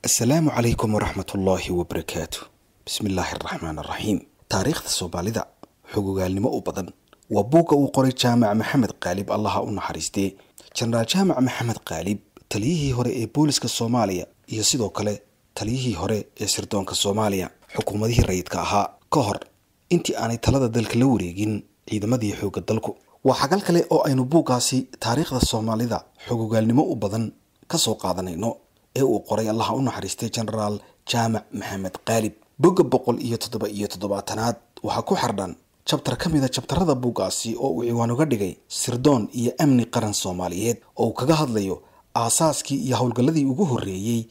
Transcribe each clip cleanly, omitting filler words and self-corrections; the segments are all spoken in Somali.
Asalaamu calaykum waraxmatullaahi wabarakaatu. Bismi illaahi araxmaan araxiim. Taariikhda Soomaalida xogogaalnimo u badan waa buugga uu qoray Jaamac Maxamed Qaalib, Allaha u naxariistee. Jenaraal Jaamac Maxamed Qaalib, taliyihii hore ee booliska Soomaaliya iyo sidoo kale taliyihii hore ee sirdoonka Soomaaliya xukuumadihii rayidka ahaa ka hor intii aanay talada dalka la wareegin ciidamadii xoogga dalku. Waa xagal kale oo aynu buuggaasi taariikhda Soomaalida xogogaalnimo u badan ka soo qaadanayno ee uu qoray, Allaha u naxariistay, Jenaraal Jaamac Maxamed Qaalib. Bogga 177aad waxaa ku xardhan jabtar ka mida jabtarada buuggaasi oo uu ciwaan uga dhigay Sirdoon iyo Amni Qaran Soomaaliyeed, oo uu kaga hadlayo aasaaskii iyo howlgalladii ugu horreeyey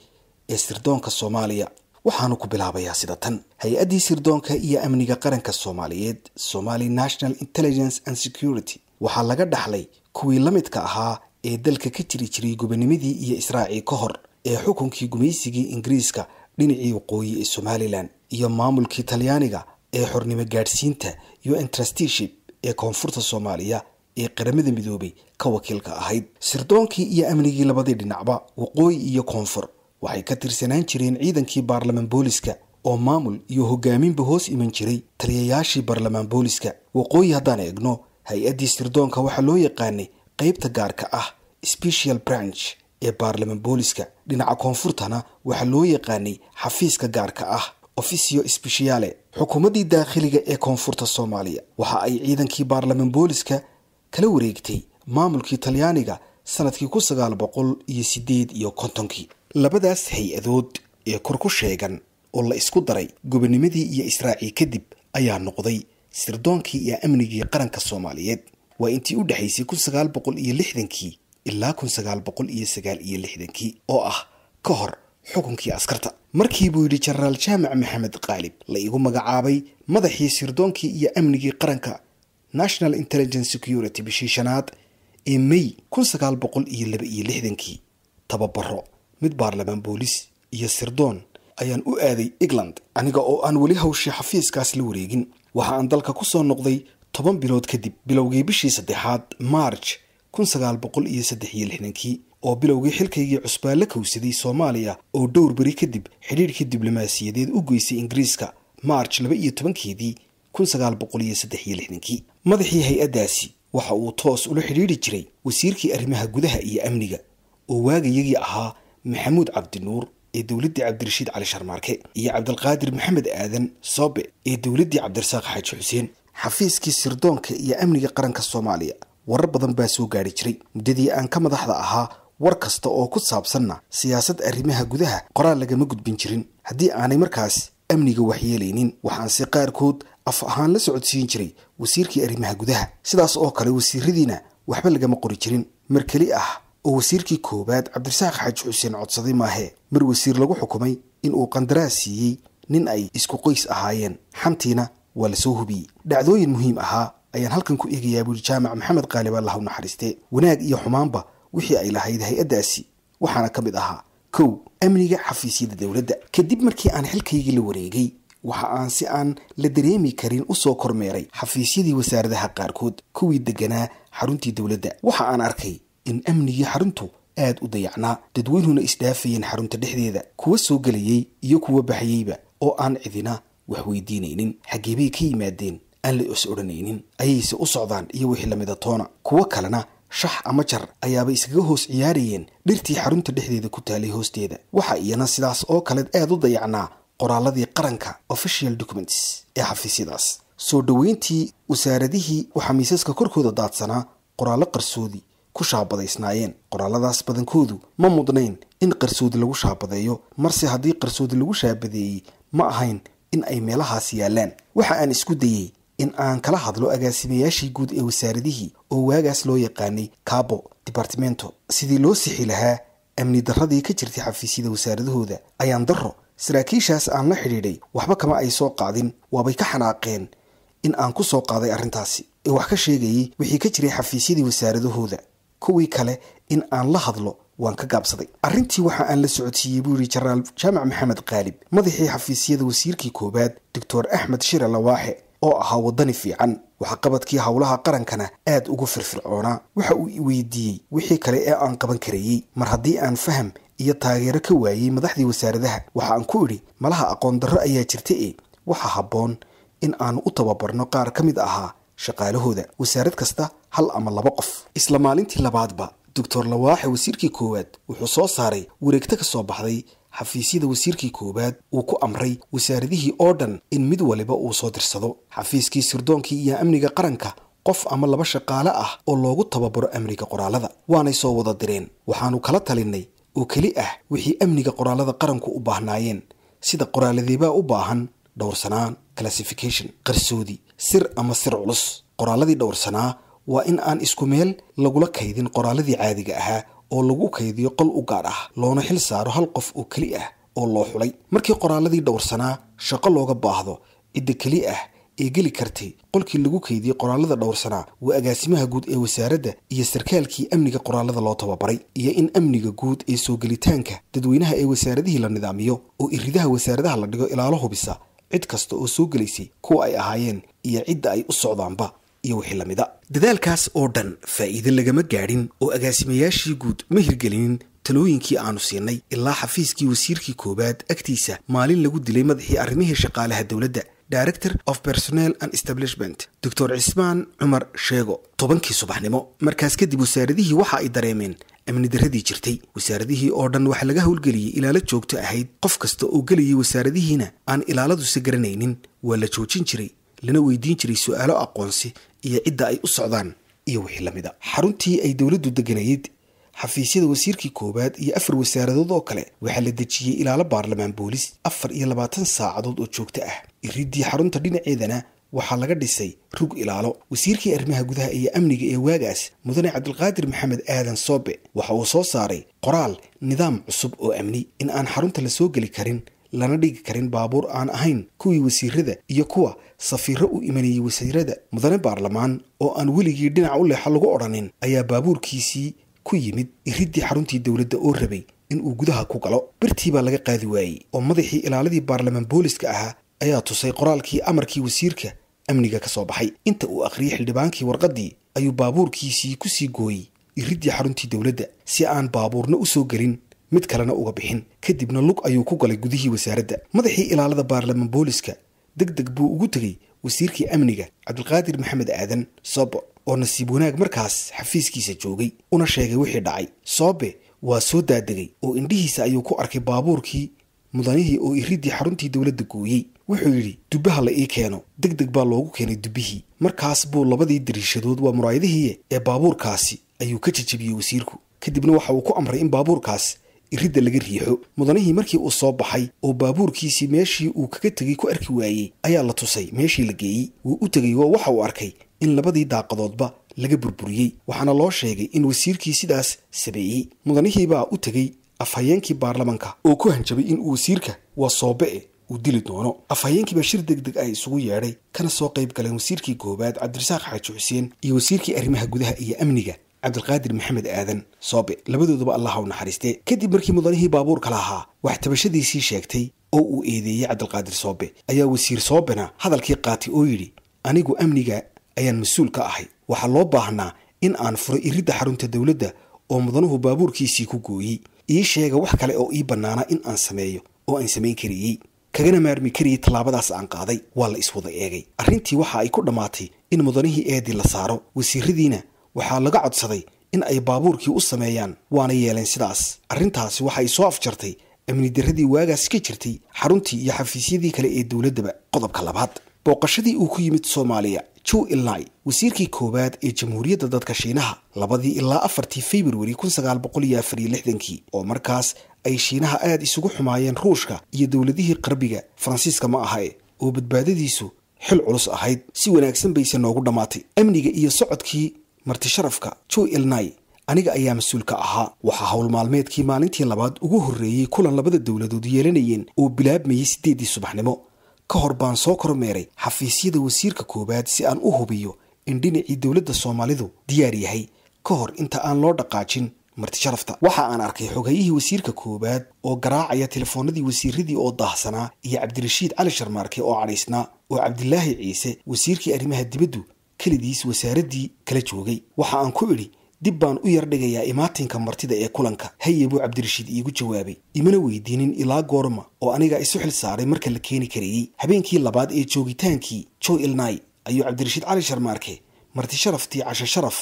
ee sirdoonka Soomaaliya. Waxaanu ku bilaabayaa sida tan: hay-addii sirdoonka iyo amniga qaranka Soomaaliyeed, Somali National Intelligence and Security, waxaa laga dhaxlay kuwii la midka ahaa ee dalka ka jiri jiray gobonimadii iyo israacii ka hor ee xukunkii gumaysigii Ingiriiska dhinacii waqooyi ee Somalilan iyo maamulkii Talyaaniga ee xornimo gaadhsiinta UN Trusteeship ee koonfurta Soomaaliya ee Qaramada Midoobay ka wakiilka ahayd. Sirdoonkii iyo amnigii labadii dhinacba, waqooyi iyo koonfur, waxay ka tirsanaan jireen ciidankii baarlamaan booliska oo maamul iyo hogaaminba hoos iman jiray taliyayaashii baarlamaan booliska. Waqooyi haddaan eegno, hay-addii sirdoonka waxaa loo yaqaanay qeybta gaarka ah, special branch, ee baarlamaan booliska. Dhinaca koonfurtana waxaa loo yaqaanay xafiiska gaarka ah, Officio Speciale. Xukuumaddii daakhiliga ee koonfurta Soomaaliya waxa ay ciidankii baarlamaan booliska kala wareegtay maamulkii Talyaaniga sanadkii 1958-kii. Labadaas hay-adood ee kor ku sheegan oo la isku daray gobonimadii iyo israacii kadib ayaa noqday sirdoonkii iyo amnigii qaranka Soomaaliyeed. Waa intii u dhexaysay 1960-kii ilaa 1969-kii oo ah ka hor xukunkii askarta. Markii, buu yidhi Jenaraal Jaamac Maxamed Qaalib, la igu magacaabay madaxii sirdoonkii iyo amnigii qaranka, National Intelligence Security, bishii shanaad ee May 1962-kii, tababaro mid baarlamaan boolis iyo sirdoon ayaan u aaday England, aniga oo aan weli hawshii xafiiskaas la wareegin. Waxa aan dalka ku soo noqday 10 bilood kadib, bilowgii bishii saddexaad, March 1963-kii, oo bilowgii xilkaygii cusbaa la kowsaday Soomaaliya oo dhowr beri kadib xidhiidhkii diblomaasiyadeed u geysay Ingiriiska March 12-keedii 1963-kii. Madaxii hay-addaasi waxa uu toos ula xidhiidhi jiray wasiirkii arrimaha gudaha iyo amniga oo waagayagii ahaa Maxamuud Cabdinuur ee dowladdii Cabdirashiid Cali Sharmaarke iyo Cabdilqaadir Maxamed Aadan Soobe ee dowladdii Cabdirasaaq Xaaji Xuseen. Xafiiskii sirdoonka iyo amniga qaranka Soomaaliya warar badan baa soo gaari jiray muddadii aan ka madaxda ahaa. War kasta oo ku saabsanna siyaasad arrimaha gudaha qoraal lagama gudbin jirin haddii aanay markaas amniga waxyeelaynin. Waxaanse qaarkood af ahaan la socodsiin jiray wasiirkii arrimaha gudaha. Sidaas oo kale wasiiradiina waxba lagama qori jirin, mar keli ah oo wasiirkii koowaad Cabdirasaaq Xaaji Xuseen codsaday maahee, mar wasiir lagu xukumay in uu qandaraas siiyey nin ay isku qoys ahaayeen, xantiina waa lasoo hubiyey. Dhacdooyin muhiim ahaa ayaan halkan ku eegayaa, buuri Jaamac Maxamed Qaalib, Allah u naxariistee, wanaag iyo xumaanba wixii ay lahayd hay-addaasi. Waxaana ka mid ahaa: kow, amniga xafiisyada dowladda. Kadib markii aan xilkaygii la wareegay, waxa aan si aan la dareemi karin usoo kormeeray xafiisyadii wasaaradaha qaarkood, kuwii deganaa xaruntii dowladda. Waxa aan arkay in amnigii xaruntu aad u dayacnaa, dadweynuhuna isdhaafayeen xarunta dhexdeeda, kuwa soo gelayey iyo kuwa baxayeyba, oo aan cidina wax weydiinaynin, xaggeebay ka yimaadeen aan la is odhanaynin, ayayse u socdaan iyo wixii lamida toona. Kuwo kalena shax ama jar ayaaba iskaga hoos ciyaarayeen dhirtii xarunta dhexdeeda ku taalay hoosteeda. Waxa iyana sidaas oo kale aad u dayacnaa qoraaladii qaranka, official documents, ee xafiisyadaas. Soo dhoweyntii wasaaradihii waxaa miisaska korkooda daadsanaa qoraallo qarsoodi ku shaabadaysnaayeen. Qoraalladaas badankoodu ma mudnayn in qarsoodi lagu shaabadeeyo, marse haddii qarsoodi lagu shaabadeeyey ma ahayn in ay meelahaas yaallaan. Waxa aan isku dayey in aan kala hadlo agaasimayaashii guud ee wasaaradihii oo waagaas loo yaqaanay cabo departimento sidii loo sixi lahaa amni darradii ka jirtay xafiisyada wasaaradahooda. Ayaan darro, saraakiishaas aan la xidhiidhay waxba kama ay soo qaadin, waabay ka xanaaqeen in aan ku soo qaaday arrintaasi ee wax ka sheegayay wixii ka jiray xafiisyadii wasaaradahooda. Kuwii kale in aan la hadlo waan ka gaabsaday. Arrintii waxa aan la socodsiiyey, buu yidhi Jenaraal Jaamac Maxamed Qaalib, madaxii xafiisyada wasiirkii koowaad, Doctor Axmed Shire Lawaaxe, oo ahaa waddani fiican, waxqabadkii howlaha qarankana aad ugu firfircoonaa. Waxa uu i weydiiyey wixii kale ee aan qaban karayey mar haddii aan faham iyo taageero ka waayey madaxdii wasaaradaha. Waxa aan ku idhi malaha aqoon darro ayaa jirta e waxa habboon in aanu u tababarno qaar ka mid ahaa shaqaalahooda, wasaarad kasta 1 ama 2 qof. Isla maalintii labaadba Doctor Lawaaxe wasiirkii koowaad wuxuu soo saaray wareegto ka soo baxday xafiisyada wasiirkii koowaad uu ku amray wasaaradihii oo dhan in mid waliba uu soo dirsado xafiiskii sirdoonkii iyo amniga qaranka qof ama 2 shaqaale ah oo loogu tababaro amniga qoraalada. Waanay soo wada direen. Waxaanu kala talinay oo keli ah wixii amniga qoraalada qaranku u baahnaayeen, sida qoraaladeebaa u baahan dhowrsanaan, classification, qarsoodi, sir ama sir culus. Qoraaladii dhowrsanaa waa in aan isku meel lagula kaydin qoraaladii caadiga ahaa oo lagu kaydiyo qol u gaar ah, loona xil saaro hal qof oo keli ah oo loo xulay. Markii qoraaladii dhowrsanaa shaqo looga baahdo, cidda keli ah ee geli kartay qolkii lagu kaydiyey qoraalada dhowrsanaa waa agaasimaha guud ee wasaaradda iyo sarkaalkii amniga qoraalada loo tababaray, iyo in amniga guud ee soo gelitaanka dadweynaha ee wasaaradihii la nidaamiyo oo iridaha wasaaradaha la dhigo ilaalo hubisa cid kasta oo soo gelaysay kuwa ay ahaayeen iyo cidda ay u socdaanba iyo wixii lamida. Dadaalkaas oo dhan faa'iido lagama gaadhin oo agaasimayaashii guud ma hirgelinin talooyinkii aanu siinay, ilaa xafiiskii wasiirkii koowaad agtiisa maalin lagu dilay madaxii arrimihii shaqaalaha dowladda, Director of Personnel and Establishment, Dr. Cismaan Cumar Sheego, 10kii subaxnimo. Markaas kadib wasaaradihii waxa ay dareemeen amni darradii jirtay. Wasaaradihii oo dhan waxaa laga howlgeliyey ilaalo joogto ahayd. Qof kasta oo gelayay wasaaradihiina aan ilaaladuse garanaynin waa la joojin jiray, lana weydiin jiray su'aalo aqoonsi iyo cidda ay u socdaan iyo wixii lamida. Xaruntii ay dowladdu deganayd, xafiisyada wasiirkii koowaad iyo 4 wasaaradood oo kale, waxaa la dejiyey ilaalo baarlamaan boolis 24 saacadood oo joogto ah. Iriddii xarunta dhinaceedana waxaa laga dhisay rug ilaalo. Wasiirkii arrimaha gudaha iyo amniga ee waagaas, mudane Cabdulqaadir Maxamed Aadan Soobe, waxa uu soo saaray qoraal nidaam cusub oo amni, in aan xarunta la soo geli karin lana dhigi karin baabuur aan ahayn kuwii wasiirada iyo kuwa safiiro u imanayay wasiirada. Mudane baarlamaan oo aan weligii dhinac u leexo lagu odhanin ayaa baabuurkiisii ku yimid iriddii xaruntii dowladda oo rabay in uu gudaha ku galo. Birtii baa laga qaadi waayey oo madaxii ilaaladii baarlamaan booliska ahaa ayaa tusay qoraalkii amarkii wasiirka amniga ka soo baxay. Inta uu akhriyey xildhibaankii warqaddii ayuu baabuurkiisii ku sii gooyey iriddii xaruntii dowladda si aan baabuurna u soo gelin mid kalena uga bixin. Kadibna lug ayuu ku galay gudihii wasaaradda. Madaxii ilaalada baarlamaan booliska deg deg buu ugu tegey wasiirkii amniga Cabdulqaadir Maxamed Aadan Soobe oo nasiib wanaag markaas xafiiskiisa joogay, una sheegay wixii dhacay. Soobe waa soo daadegay oo indhihiisa ayuu ku arkay baabuurkii mudanihii oo iriddii xaruntii dowladda gooyey. Wuxuu yidhi dubbaha la ii keeno. Deg deg baa loogu keenay dubbihii. Markaas buu labadii dariishadood, waa muraayadihii ee baabuurkaasi, ayuu ka jajabiyey wasiirku. Kadibna waxa uu ku amray in baabuurkaas iridda laga riixo. Mudanihii markii uu soo baxay oo baabuurkiisii meeshii uu kaga tegey ku arki waayey ayaa la tusay meeshii la geeyey. Wuu u tegey oo waxa uu arkay in labadii daaqadoodba laga burburiyey, waxaana loo sheegay in wasiirkii sidaas sameeyey. Mudanihii baa u tegey afhayeenkii baarlamanka oo ku hanjabay in uu wasiirka, waa Soobe-e, uu dili doono. Afhayeenkii baa shir deg deg ah isugu yeedhay, kana soo qayb galeen wasiirkii koowaad Cabdirasaaq Xaaji Xuseen iyo wasiirkii arrimaha gudaha iyo amniga Cabdulqaadir Maxamed Aadan Soobe, labadoodaba Allah u naxariistee. Kadib markii mudanihii baabuurka lahaa wax tabashadiisii sheegtay oo uu eedeeyey Cabdulqaadir Soobe, ayaa wasiir Soobena hadalkii qaatay oo yidhi anigu amniga ayaan mas-uul ka ahay, waxaa loo baahnaa in aan furo iridda xarunta dowladda oo mudanuhu baabuurkiisii ku gooyey. Ii sheega wax kale oo ii bannaanaa in aan sameeyo oo aan samayn kariyey, kagana maarmi kariyey tallaabadaas aan qaaday. Waa la iswada eegay. Arrintii waxa ay ku dhammaatay in mudanihii eedii la saaro, wasiiradiina waxaa laga codsaday in ay baabuurkii u sameeyaan, waana yeeleen sidaas. Arrintaasi waxa ay soo afjartay amni darradii waagaas ka jirtay xaruntii iyo xafiisyadii kale ee dowladdaba. Qodobka labaad, booqashadii uu ku yimid Soomaaliya Joe Ilnai, wasiirkii koowaad ee Jamhuuriyadda dadka Shiinaha, 2 ilaa 4 Februari 1964, oo markaas ay Shiinaha aada isugu xumaayeen Ruushka iyo dowladihii qarbiga, Faransiiska ma ahae, oo badbaadadiisu xil culus ahayd. Si wanaagsan bayse noogu dhammaatay. Amniga iyo socodkii martisharafka Joe Ilnai aniga ayaa mas-uul ka ahaa. Waxaa howl maalmeedkii maalintii labaad ugu horreeyey kulan labada dowladood yeelanayeen oo bilaabmayey 8dii subaxnimo. Ka hor baan soo kormeeray xafiisyada wasiirka koowaad si aan u hubiyo in dhinacii dowladda Soomaalidu diyaar yahay ka hor inta aan loo dhaqaajin martisharafta. Waxa aan arkay xogayihii wasiirka koowaad oo garaacaya telefoonadii wasiiradii oo daahsanaa iyo Cabdirashiid Cali Sharmaarke oo cadhaysnaa, oo Cabdilaahi Ciise wasiirkii arrimaha dibaddu kelidiis wasaaraddii kala joogay. Waxa aan ku idhi Dib baan u yar dhigayaa imaatinka martida ee kulanka. Haye, buu Cabdirashiid iigu jawaabay. Imana weydiinin ilaa goorma oo aniga isu xil saaray marka la keeni karayey. Habeenkii labaad ee joogitaankii Joe Ilnay ayuu Cabdirashiid Cali Sharmaarke marti sharaftii casho sharaf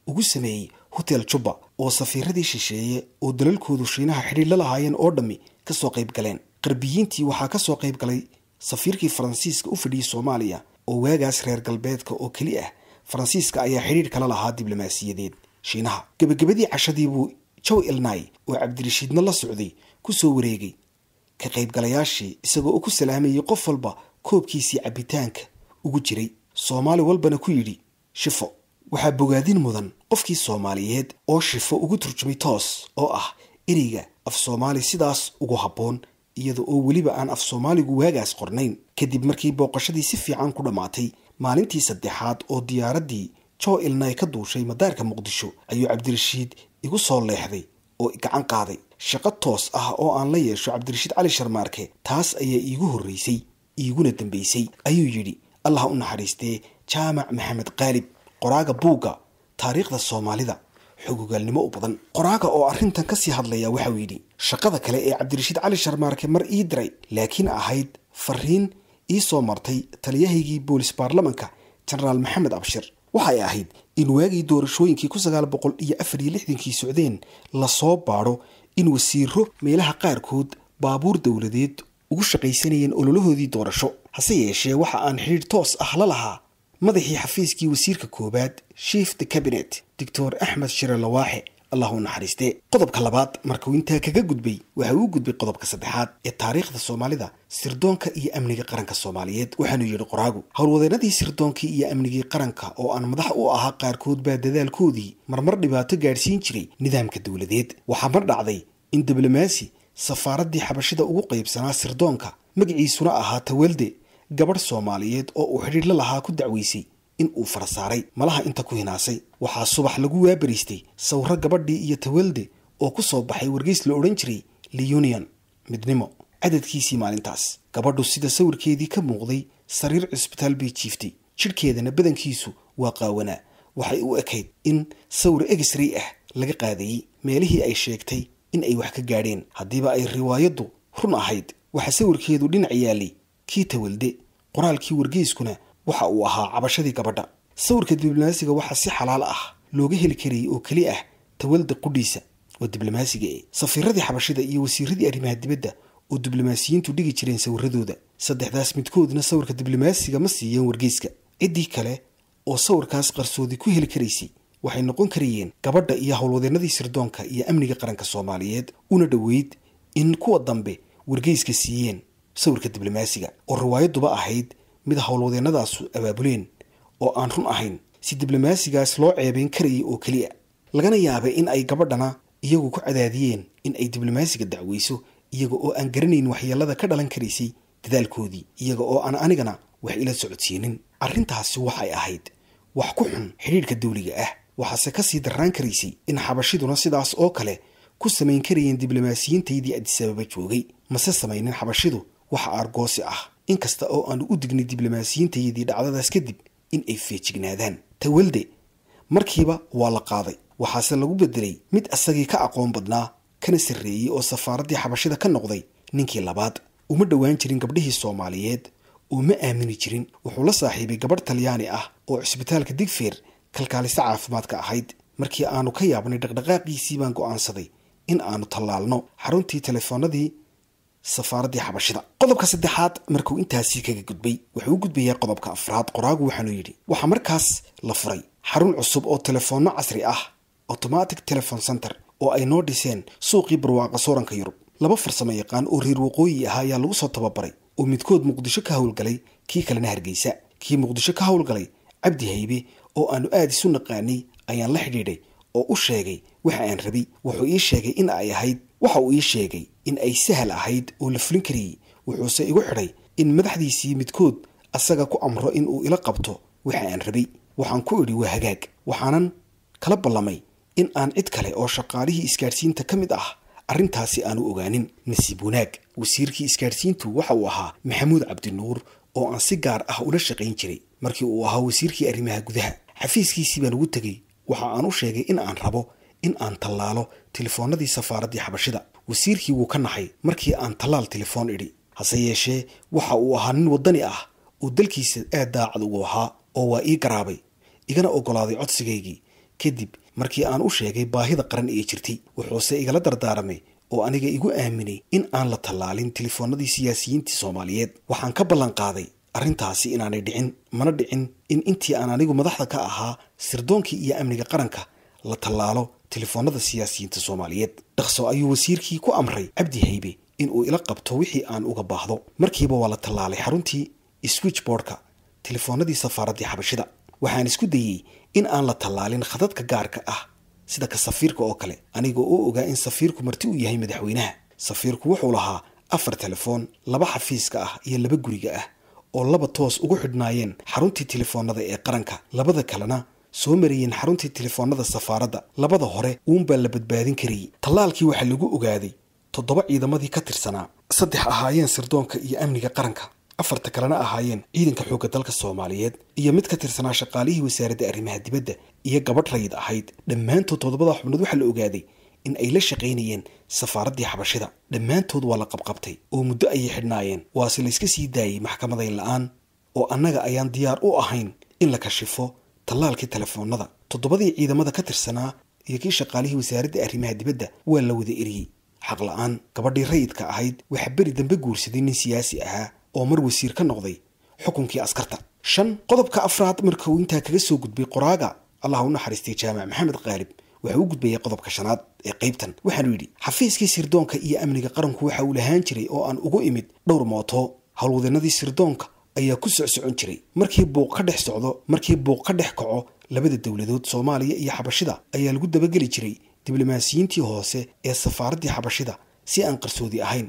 ugu sameeyey Hotel Jubba, oo safiiradii shisheeye oo dalalkoodu Shiinaha xidhiir la lahaayeen oo dhammi ka soo qayb galeen. Qarbiyiintii waxaa ka soo qayb galay safiirkii Faransiiska u fadhiyey Soomaaliya, oo waagaas reer galbeedka oo keli ah Faransiiska ayaa xidhiir kala lahaa diblomaasiyadeed Shiinaha. Gebagabadii cashadii buu Jow Ilnay oo Cabdirashiidna la socday ku soo wareegay ka qaybgalayaashii, isagoo ku salaamayay qof walba koobkiisii cabbitaanka ugu jiray, Soomaali walbana ku yidhi shifo. Waxaa bogaadin mudan qofkii Soomaaliyeed oo shifo ugu turjumay toos, oo ah ereyga af Soomaali sidaas ugu habboon, iyada oo weliba aan af Soomaaligu waagaas qornayn. Kadib markii booqashadii si fiican ku dhammaatay, maalintii saddexaad oo diyaaraddii Joe Ilnay ka duushay madaarka Muqdisho ayuu Cabdirashiid igu soo leexday oo gacan qaaday. Shaqo toos ah oo aan la yeesho Cabdirashiid Cali Sharmaarke taas ayaa iigu horreysay iiguna dambaysay, ayuu yidhi Allah u naxariistee Jaamac Maxamed Qaalib, qoraaga buugga taariikhda Soomaalida xogogaalnimo u badan. Qoraaga oo arrintan kasii hadlaya waxauu yidhi: Shaqada kale ee Cabdirashiid Cali Sharmaarke mar ii diray, laakiin ahayd fariin ii soo martay taliyahaygii boolis baarlamanka Jenaraal Maxamed Abshir, waxay ahayd in waagii doorashooyinkii 1964-kii socdeen lasoo baadho in wasiiro meelaha qaarkood baabuur dowladeed ugu shaqaysanayeen ololahoodii doorasho. Hase yeeshee waxa aan xidhiir toos ah la lahaa madaxii xafiiskii wasiirka koowaad, Chief the Cabinet, Doctor Axmed Shire Lawaaxe, Allah u naxariistee. Qodobka labaad markuu intaa kaga gudbay, waxa uu gudbay qodobka saddexaad ee taariikhda Soomaalida, sirdoonka iyo amniga qaranka Soomaaliyeed. Waxaanu yidhi qoraagu: Howlwadeenadii sirdoonkii iyo amnigii qaranka oo aan madax u ahaa qaarkood baa dadaalkoodii marmar dhibaato gaadhsiin jiray nidaamka dowladeed. Waxaa mar dhacday in diblomaasi safaaraddii Xabashida ugu qaybsanaa sirdoonka, magaciisuna ahaa Tawelde, gabadh Soomaaliyeed oo uu xidhiir la lahaa ku dacweysay in uu fara saaray malaha inta ku hinaasay. Waxaa subax lagu waabariistay sawro gabadhii iyo Tawelde oo ku soo baxay wargeys la odhan jiray Leunion Midnimo cadadkiisii maalintaas. Gabadhu sida sawirkeedii ka muuqday sariir cisbitaal bay jiiftay, jidhkeedana badankiisu waa qaawanaa. Waxay u ekayd in sawir egisray ah laga qaadayey meelihii ay sheegtay in ay wax ka gaadheen. Haddiiba ay riwaayaddu run ahayd, waxaa sawirkeedu dhinac yaalay kii Tawalde, qoraalkii wargeyskuna waxa uu ahaa cabashadii gabadha. Sawirka diblomaasiga waxaa si xalaal ah looga heli karayay oo keli ah Tawalde qudhiisa waa diblomaasiga e safiiradii Xabashida iyo wasiiradii arrimaha dibadda oo diblomaasiyiintu dhigi jireen sawiradooda. Saddexdaas midkoodna sawirka diblomaasiga ma siiyeen wargeyska. Ciddii kale oo sawirkaas qarsoodi ku heli karaysay waxay noqon karayeen gabadha iyo howlwadeenadii sirdoonka iyo amniga qaranka Soomaaliyeed, una dhoweyd in kuwa dambe wargeyska siiyeen sawirka diblomaasiga, oo riwaayaduba ahayd mid howlwadeennadaasu abaabuleen oo aan run ahayn, si diblomaasigaas loo ceebeyn karayay oo keliya. Lagana yaabay in ay gabadhana iyagu ku cadaadiyeen in ay diblomaasiga dacweyso, iyaga oo aan garanayn waxyeelada ka dhalan karaysay dadaalkoodii, iyaga oo aan anigana wax ila socodsiinin. Arrintaasi waxay ahayd wax ku xun xidhiidhka dawliga ah. Waxaase kasii darraan karaysay in Xabashiduna sidaas oo kale ku samayn karayeen diblomaasiyiintaydii Adisababa joogay. Mase samaynin Xabashidu waxa aargoosi ah, inkasta oo aanu u dignay diblomaasiyiintayadii dhacdadaas kadib in ay feejignaadaan. Tawalde markiiba waa la qaaday, waxaase lagu bedelay mid asagii ka aqoon badnaa kana sarreeyey oo safaaraddii Xabashida ka noqday ninkii labaad. Uma dhowaan jirin gabdhihii Soomaaliyeed oo ma aamini jirin. Wuxuu la saaxiibay gabadh Talyaani ah oo cisbitaalka Digfeer kalkaalisa caafimaadka ahayd. Markii aanu ka yaabnay dhaqdhaqaaqiisii baan go'aansaday in aanu tallaalno xaruntii telefoonadii safaaraddii Xabashida. Qodobka saddexaad markuu intaasii kaga gudbay, wuxuu u gudbayaa qodobka afraad. Qoraagu waxaanu yidhi: Waxaa markaas la furay xarun cusub oo telefoonno casri ah, automatic telephone center, oo ay noo dhiseen suuqii barwaaqa sooranka Yurub. Laba farsamo yaqaan oo reer waqooyi ah ayaa lagu soo tababaray, oo midkood Muqdisho ka howlgalay, kii kalena Hargeysa. Kii Muqdisho ka howlgalay, Cabdi Haybe oo aanu aada isu naqaanay, ayaan la xidhiidhay oo u sheegay waxa aan rabay. Wuxuu ii sheegay in ay ahayd waxa uu ii sheegay in ay sahal ahayd oo la fulin karayey, wuxuuse igu xidhay in madaxdiisii midkood asaga ku amro in uu ila qabto waxa aan rabay. Waxaan ku idhi waa hagaag, waxaanan kala ballamay in aan cid kale oo shaqaalihii isgaadhsiinta ka mid ah arrintaasi aanu ogaanin. Nasiib wanaag, wasiirkii isgaadhsiintu waxa uu ahaa Maxamuud Cabdinuur oo aan si gaar ah ula shaqayn jiray markii uu ahaa wasiirkii arrimaha gudaha. Xafiiskiisii baan ugu tegey Waxa aan u sheegay in aan rabo in aan tallaalo telefoonadii safaaraddii xabashida. Wasiirkii wuu ka naxay markii aan tallaal telefoon idhi, hase yeeshee waxa uu ahaa nin waddani ah oo dalkiisa aad daacad ugu ahaa, oo waa ii garaabay igana oggolaaday codsigaygii kadib markii aan u sheegay baahida qaran ee jirtay. Wuxuuse igala dardaaramay oo aniga igu aaminay in aan la tallaalin telefoonadii siyaasiyiintii Soomaaliyeed. Waxaan ka ballan qaaday arrintaasi inaanay dhicin, mana dhicin in intii aan anigu madaxda ka ahaa sirdoonkii iyo amniga qaranka la tallaalo telefoonada siyaasiyiinta Soomaaliyeed. Dhaqso ayuu wasiirkii ku amray Cabdi Haybe in uu ila qabto wixii aan uga baahdo. Markiiba waa la tallaalay xaruntii switchboardka telefoonadii safaaraddii xabashida. Waxaan isku dayey in aan la tallaalin khadadka gaarka ah sida ka safiirka oo kale, aniga oo ogaa in safiirku marti uu yahay madaxweynaha. Safiirku wuxuu lahaa 4 telefoon, 2 xafiiska ah iyo 2 guriga ah, oo 2 toos ugu xidhnaayeen xaruntii telefoonada ee qaranka, 2 kalena soo mariyeen xaruntii telefoonada safaaradda. 2 hore uunbaa la badbaadin karayay. Tallaalkii waxaa lagu ogaaday 7 ciidamadii ka tirsanaa, 3 ahaayeen sirdoonka iyo amniga qaranka, 4 kalena ahaayeen ciidanka xoogga dalka Soomaaliyeed, iyo mid ka tirsanaa shaqaalihii wasaaradda arrimaha dibadda iyo gabadh rayid ahayd. Dhammaantood 7 xubnood waxaa la ogaaday in ay la shaqaynayeen safaaraddii xabashida. Dhammaantood waa la qabqabtay oo muddo ayay xidhnaayeen, waase la iska sii daayey maxkamaday la'aan, oo annaga ayaan diyaar u ahayn in la kashifo tallaalkii telefoonada. 7dii ciidamada ka tirsanaa iyo kii shaqaalihii wasaaradda arrimaha dibadda waa la wada eriyey xaq la'aan. Gabadhii rayidka ahayd waxaa beri dambe guursaday nin siyaasi ahaa oo mar wasiir ka noqday xukunkii askarta. 5 qodobka afraad marka uu intaa kaga soo gudbay qoraaga Allah u naxariistay Jaamac Maxamed Qaalib, waxa uu gudbayay qodobka shanaad ee qaybtan. Waxaanu yidhi xafiiskii sirdoonka iyo amniga qaranku waxa uu lahaan jiray oo aan ugu imid dhowr mooto. Howlwadeenadii sirdoonka ayaa ku socsocon jiray markii buuq ka dhex socdo, markii buuq ka dhex kaco labada dowladood Soomaaliya iyo xabashida ayaa lagu dabageli jiray diblomaasiyiintii hoose ee safaaraddii xabashida si aan qarsoodi ahayn.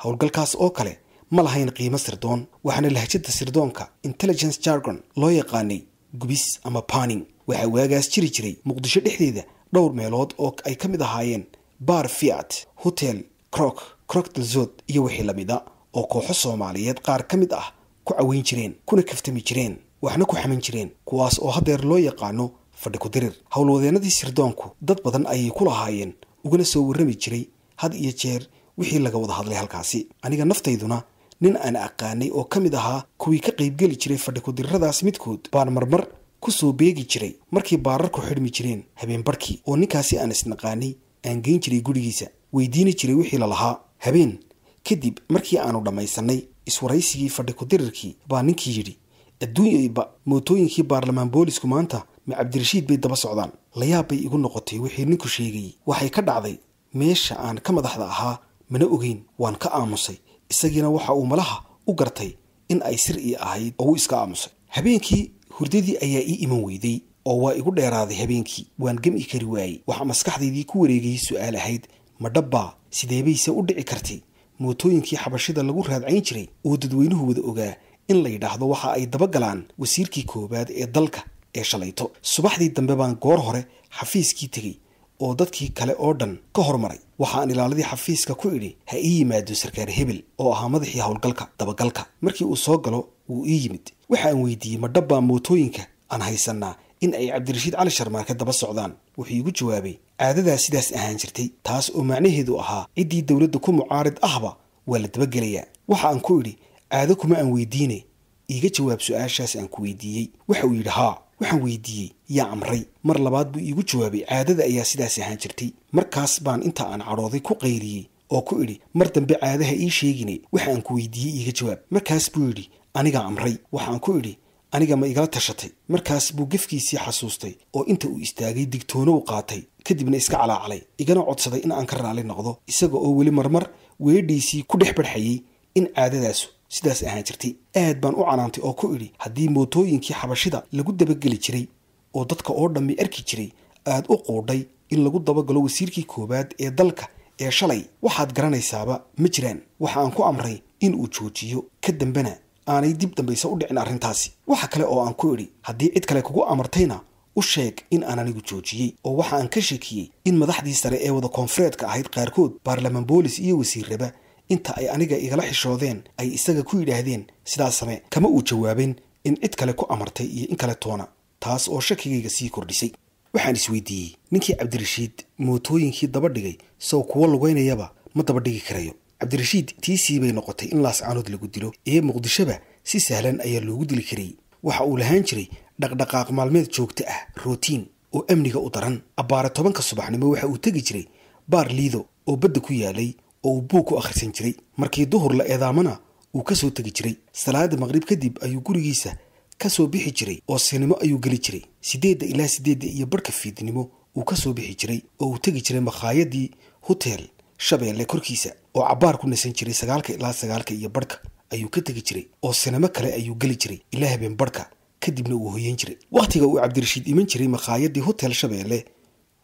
Howlgalkaas oo kale ma lahayn qiimo sirdoon, waxaana lahjada sirdoonka intelligence jargon loo yaqaanay gubis ama panning. Waxaa waagaas jiri jiray Muqdisho dhexdeeda dhowr meelood oo ay ka mid ahaayeen Bar Fiat, Hotel Croc, Crocodile Zod iyo wixii lamida, oo kooxo Soomaaliyeed qaar ka mid ah ku caweyn jireen, kuna kaftami jireen, waxna ku xaman jireen, kuwaas oo haddeer loo yaqaano fadhi ku dirir. Howlwadeenadii sirdoonku dad badan ayay ku lahaayeen, ugana soo warrami jiray had iyo jeer wixii laga wada hadlay halkaasi. Aniga naftayduna nin aan aqaanay oo ka mid ahaa kuwii ka qaybgeli jiray fadhi ku diriradaas midkood baan marmar ku soo beegi jiray markii baararku xidhmi jireen habeen barhkii, oo ninkaasi aan isnaqaanay aan geyn jiray gurigiisa, weydiini jiray wixii lalahaa. Habeen kadib markii aanu dhammaysanay iswaraysigii fadhi ku dirirkii baa ninkii yidhi, adduunyayba mootooyinkii baarlamaan boolisku maanta ma Cabdirashiid bay daba socdaan. Layaab bay igu noqotay wixii ninku sheegayey. Waxay ka dhacday meesha aan ka madaxda ahaa mana ogeyn, waan ka aamusay. Isagiina waxa uu malaha u gartay in ay sir ii ahayd oo uu iska aamusay. Habeenkii hurdadii ayaa ii iman weyday oo waa igu dheeraaday habeenkii, waan gami kari waayey. Waxaa maskaxdaydii ku wareegayay su'aal ahayd, ma dhabbaa? Sideebayse u dhici kartay mootooyinkii xabashida lagu raadcayn jiray oo dadweynuhu wada ogaa in la yidhaahdo waxa ay dabagalaan wasiirkii koowaad ee dalka ee shalayto? Subaxdii dambe baan goor hore xafiiskii tegey oo dadkii kale oo dhan ka hormaray. Waxaan ilaaladii xafiiska ku idhi ha ii yimaado sarkaar hebel oo ahaa madaxii howlgalka dabagalka. Markii uu soo galo wuu ii yimid. Waxa aan weydiiyey ma dhabbaa mootooyinka aan haysannaa in ay Cabdirashiid Cali Sharmaarke daba socdaan? Wuxuu iigu jawaabay caadadaa sidaas ahaan jirtay, taas oo macnaheedu ahaa ciddii dowladda ku mucaarid ahba waa la dabagelayaa. Waxa aan ku idhi caado kuma aan weydiine, iiga jawaab su-aashaas aan ku weydiiyey. Waxa uu yidhi haa. Waxaan weydiiyey yaa amray? Mar labaad buu iigu jawaabay caadada ayaa sidaas ahaan jirtay. Markaas baan inta aan cadhooday ku qayliyey oo ku idhi mar dambe caadaha ii sheegine, waxa aan ku weydiiyey iiga jawaab. Markaas buu yidhi anigaa amray. Waxaan ku idhi aniga ma igala tashatay? Markaas buu gefkiisii xasuustay oo inta uu istaagay digtoonow qaatay, kadibna iska calaacalay, igana codsaday in aan ka raali noqdo, isaga oo weli marmar weedhiisii ku dhex barxayey in caadadaasu sidaas ahaan jirtay. Aad baan u canaantay oo ku idhi haddii mootooyinkii xabashida lagu dabageli jiray oo dadka oo dhammi arki jiray aad u quudhay in lagu dabagalo wasiirkii koowaad ee dalka ee shalay, waxaad garanaysaaba ma jiraan. Waxa aan ku amray in uu joojiyo, ka dambena aanay dib dambayse u dhicin arrintaasi. Waxa kale oo aan ku idhi haddii cid kale kugu amartayna u sheeg in aan anigu joojiyey, oo waxa aan ka shakiyey in madaxdii sare ee wada koonfureedka ahayd qaarkood baarlamaan boolis iyo wasiirraba inta ay aniga igala xishoodeen ay isaga ku yidhaahdeen sidaas same. Kama uu jawaabin in cid kale ku amartay iyo in kale toona. Taas oo shakigayga sii kordhisay. Waxaan isweydiiyey, ninkii Cabdirashiid mootooyinkii daba dhigay sow kuwa lugaynayaba ma daba dhigi karayo? Cabdirashiid tiisii bay noqotay in Laascaanood lagu dilo, ee Muqdishoba si sahlan ayaa loogu dili karayay. Waxa uu lahaan jiray dhaqdhaqaaq maalmeed joogto ah, rootiin, oo amniga u daran. Abbaare 10-ka subaxnimo waxa uu tegi jiray baar Liido oo badda ku yaalay oo uu buug ku akhrisan jiray. Markii duhur la eedaamana uu ka soo tegi jiray. Salaada maqrib kadib ayuu gurigiisa ka soo bixi jiray oo sinimo ayuu geli jiray. 8 ilaa 8:30 fiidnimo uu ka soo bixi jiray oo uu tegi jiray makhaayadii Hotel Shabeelle korkiisa oo cabbaar ku nasan jiray. 9 ilaa 9:30 ayuu ka tegi jiray oo sinimo kale ayuu geli jiray ilaa habeen barhka, kadibna uu hoyan jiray. Wakhtiga uu Cabdirashiid iman jiray makhaayadii Hotel Shabeelle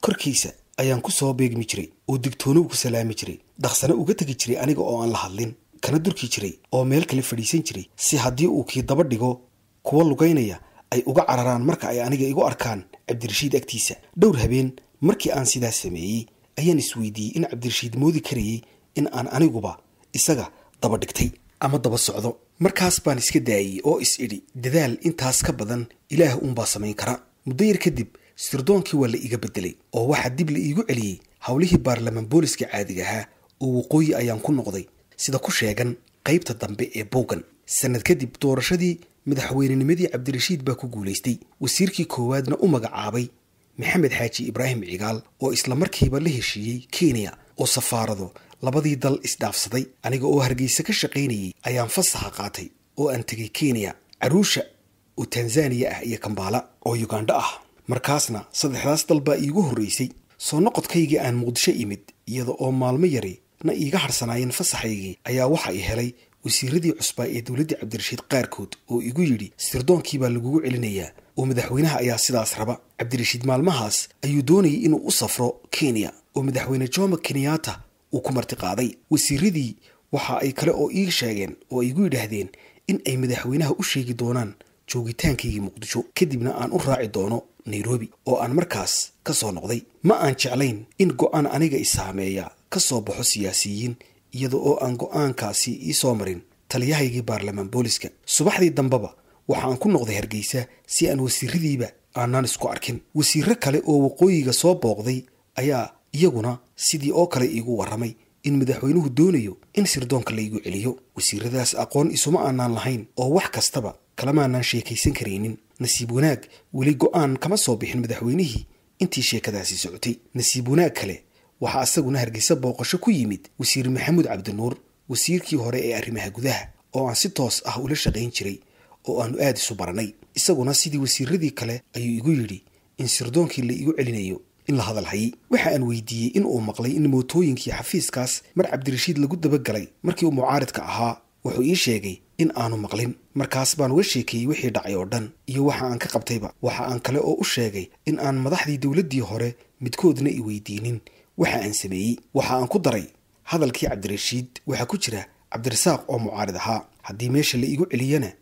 korkiisa ayaan ku soo beegmi jiray oo digtoonow ku salaami jiray, dhaqsana uga tegi jiray aniga oo aan la hadlin, kana durki jiray oo meel kale fadhiisan jiray, si haddii uu kii daba dhigo kuwa lugaynaya ay uga cararaan marka ay aniga igu arkaan Cabdirashiid agtiisa. Dhowr habeen markii aan sidaas sameeyey ayaan isweydiiyey in Cabdirashiid moodi karayay in aan aniguba isaga daba dhigtay ama daba socdo. Markaas baan iska daayey oo is idhi, dadaal intaas ka badan Ilaah uunbaa samayn kara. Muddo yar kadib sirdoonkii waa la iga bedelay oo waxaa dib la iigu celiyey howlihii baarlamaan booliska caadiga ahaa oo waqooyi ayaan ku noqday, sida ku sheegan qaybta dambe ee buuggan. Sanad kadib doorashadii madaxweynenimadii Cabdirashiid baa ku guulaystay, wasiirkii koowaadna u magacaabay Maxamed Xaaji Ibraahim Cigaal, oo isla markiiba la heshiiyey Kenya oo safaarado labadii dal isdhaafsaday. Aniga oo Hargeysa ka shaqaynayay ayaan fasaxa qaatay oo aan tegay Kenya, Caruusha oo Tanzaniya ah iyo Kambaala oo Ugandha ah. Markaasna saddexdaas dal baa iigu horreysay. Soo noqodkaygii aan Muqdisho imid, iyada oo maalmo yari na iiga harsanaayeen fasaxaygii, ayaa waxa i helay wasiiradii cusbaa ee dowladdii Cabdirashiid qaarkood oo igu yidhi, sirdoonkiibaa lagugu celinayaa oo madaxweynaha ayaa sidaas raba. Cabdirashiid maalmahaas ayuu doonayay inuu u safro Kenya oo madaxweyne Jomo Kenyatta uu ku martiqaaday. Wasiiradii waxa ay kale oo ii sheegeen oo ay igu yidhaahdeen in ay madaxweynaha u sheegi doonaan joogitaankaygii Muqdisho, kadibna aan u raaci doono Nairobi oo aan markaas ka soo noqday. Ma aan jeclayn in go-aan aniga i saameeya ka soo baxo siyaasiyiin iyada oo aan go-aankaasi ii soo marin taliyahaygii baarlamaan booliska. Subaxdii dambeba waxa aan ku noqday Hargeysa si aan wasiiradiiba aanaan isku arkin. Wasiiro kale oo waqooyiga soo booqday ayaa iyaguna sidii oo kale iigu warramay in madaxweynuhu doonayo in sirdoonka la igu celiyo. Wasiiradaas aqoon isuma aanaan lahayn oo wax kastaba kalamaanaan sheekaysan karaynin. Nasiib wanaag weli go-aan kama soo bixin madaxweynihii intii sheekadaasi socotay. Nasiib wanaag kale waxaa isaguna Hargeysa booqasho ku yimid wasiir Maxamuud Cabdinuur, wasiirkii hore ee arrimaha gudaha, oo aan si toos ah ula shaqayn jiray oo aanu aada isu baranay. Isaguna sidii wasiiradii kale ayuu igu yidhi in sirdoonkii la igu celinayo in la hadal hayay. Waxa aan weydiiyey in uu maqlay in mootooyinkii xafiiskaas mar Cabdirashiid lagu dabagalay markii uu mucaaridka ahaa. Wuxuu ii sheegay in aanu maqlin. Markaas baan uga sheekeeyey wixii dhacay oo dhan iyo waxa aan ka qabtayba. Waxa aan kale oo u sheegay in aan madaxdii dowladdii hore midkoodna i weydiinin waxa aan sameeyey. Waxa aan ku daray, hadalkii Cabdirashiid waxaa ku jira Cabdirasaaq oo mucaarid ahaa, haddii meesha la igu celiyana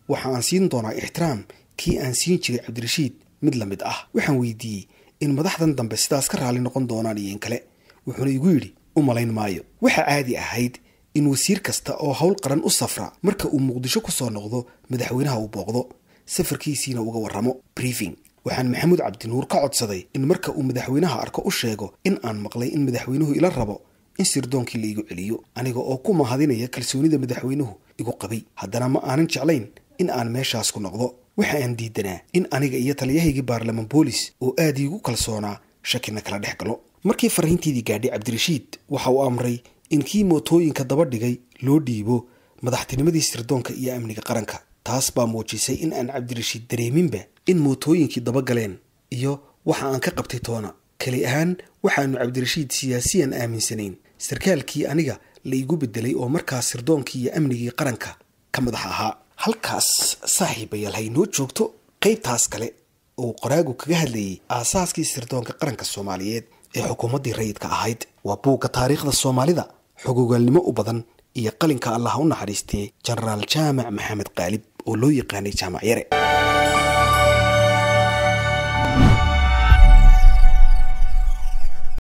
waxa aan siin doonaa ixtiraam kii aan siin jiray Cabdirashiid mid la mid ah. Waxaan weydiiyey in madaxdan dambe sidaas ka raali noqon doonaan iyo in kale, wuxuuna igu yidhi u malayn maayo. Waxa caadi ahayd in wasiir kasta oo howl qaran u safra marka uu Muqdisho ku soo noqdo madaxweynaha uu booqdo, safarkiisiina uga warramo, briefing. Waxaan Maxamuud Cabdinuur ka codsaday in marka uu madaxweynaha arko u sheego in aan maqlay in madaxweynuhu ila rabo in sirdoonkii la igu celiyo. Aniga oo ku mahadinaya kalsoonida madaxweynuhu igu qabay, haddana ma aanan jeclayn in aan meeshaas ku noqdo. Waxa aan diidanaa in aniga iyo taliyahaygii baarlamaan boolis oo aad iigu kalsoonaa shakina kala dhex galo. Markii fariintiidii gaadhay Cabdirashiid, waxa uu amray in kii mootooyinka daba dhigay loo dhiibo madaxtinimadii sirdoonka iyo amniga qaranka. Taas baa muujisay in aan Cabdirashiid dareeminba in mootooyinkii dabagaleen iyo waxa aan ka qabtay toona. Keli ahaan waxaanu Cabdirashiid siyaasiyan aaminsanayn sarkaalkii aniga la igu bedelay oo markaas sirdoonkii iyo amnigii qaranka ka madax ahaa. Halkaas saaxiibayaal haynoo joogto qaybtaas kale oo qoraagu kaga hadlayay aasaaskii sirdoonka qaranka Soomaaliyeed ee xukuumaddii rayidka ahayd. Waa buugga taariikhda Soomaalida xogogaalnimo u badan iyo qalinka Allah u naxariistee Jenaraal Jaamac Maxamed Qaalib oo loo yaqaanay Jaamac Yare.